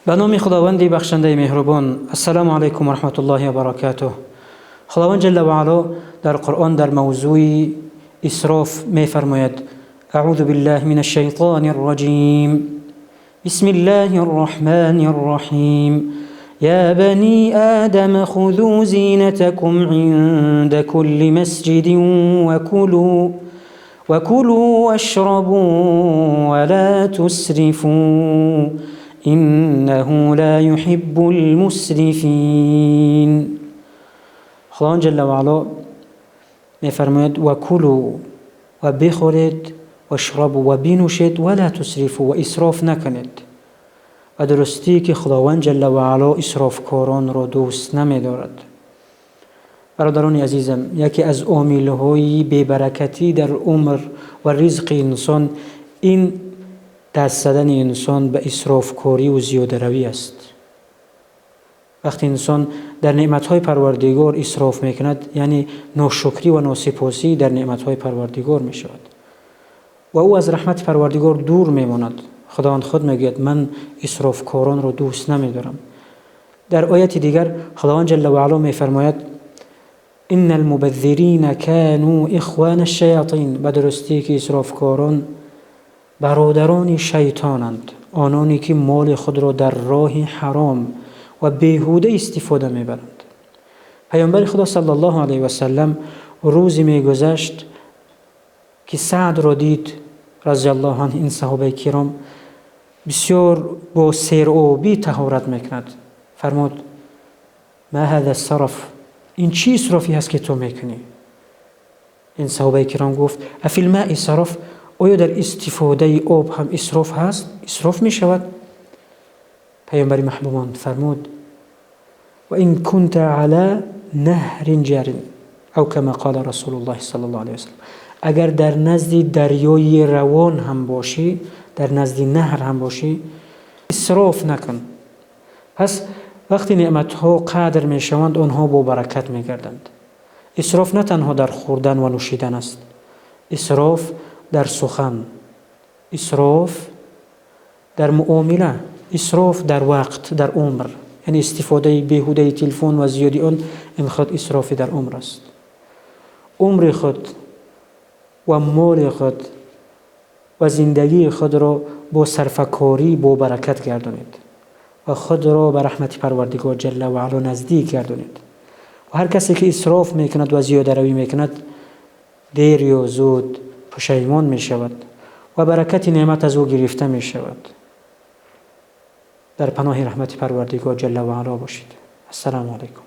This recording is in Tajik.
Ба номи Худованди бахшандаи меҳрубон. Ассалому алайкум ва раҳматуллоҳи ва баракатуҳ. Худованд ҷалла ва ало дар Қуръон дар мавзӯи исроф мефармояд: Аъузу биллаҳи минаш шайтонир раҷим. Бисмиллаҳир раҳмонир раҳим. Я бани Одама хузу зинатакум инда кулли масҷидин ва кулу вашрабу ва ла тусрифу иннаҳу ла юҳиббул мусрифин. Худованд ҷалла ва ало мефармояд: ва кулу, ва бихӯред, вашрабу, ва бинӯшед, ва ла тусрифу, ва исроф накунед. Ва дурустӣ ки Худованд ҷалла ва ало исрофкоронро дӯст намедорад. Бародарони азизам, яке аз омилҳои бебаракатӣ дар умр ва ризқи инсон ин даст задани инсон ба исрофкорӣ ва зиёдаравӣ аст. Вақте инсон дар неъматҳои Парвардигор исроф мекунад, яъне ношукрӣ ва носипосӣ дар неъматҳои Парвардигор мешавад ва ӯ аз раҳмати Парвардигор дур мемонад. Худованд худ мегӯяд: ман исрофкоронро дӯст намедорам. Дар ояти дигар Худованд ҷалла ва ало мефармояд: иннал мубаззирина кану ихвана шаятин. Ба дурустӣ ки исрофкорон бародарони шайтонанд, ононе ки моли худро дар роҳи ҳаром ва беҳуда истифода мебаранд. Паёмбари Худо саллаллоҳу алайҳи васаллам рӯзе мегузашт ки Саъдро дид разияллоҳу анҳу. Ин саҳобаи киром бисёр бо серобӣ таҳорат мекунад. Фармуд: ма ҳаза сараф, ин чӣ исрофе ҳаст ки ту мекунӣ? Ин саҳобаи киром гуфт: афил маи сараф, оё дар истифодаи об ҳам исроф ҳаст, исроф мешавад? Паёмбари маҳбубон фармуд: ва ин кунта ала наҳрин ҷарин, ав кама қола расулуллоҳи саллаллоҳу алайҳи васаллам. Агар дар назди дарёи равон ҳам бошӣ, дар назди наҳр ҳам бошӣ, исроф накун. Пас вақте неъматҳо қадр мешаванд, онҳо бо баракат мегарданд. Исроф на танҳо дар хӯрдан ва нӯшидан аст, исроф дар сухан, исроф дар муомила, исроф дар вақт, дар умр, яъне истифодаи беҳудаи телефон ва зиёди он, ин худ исрофи дар умр аст. Умри худ ва моли худ ва зиндагии худро бо сарфакорӣ бо баракат гардонед ва худро ба раҳмати Парвардигор ҷалла ва ало наздик гардонед. Ва ҳар касе ки исроф мекунад ва зиёдаравӣ мекунад, дер ё зуд пушаймон мешавад ва баракати неъмат аз ӯ гирифта мешавад. Дар паноҳи раҳмати Парвардигор ҷалла ва ало бошед. Ассалому алайкум.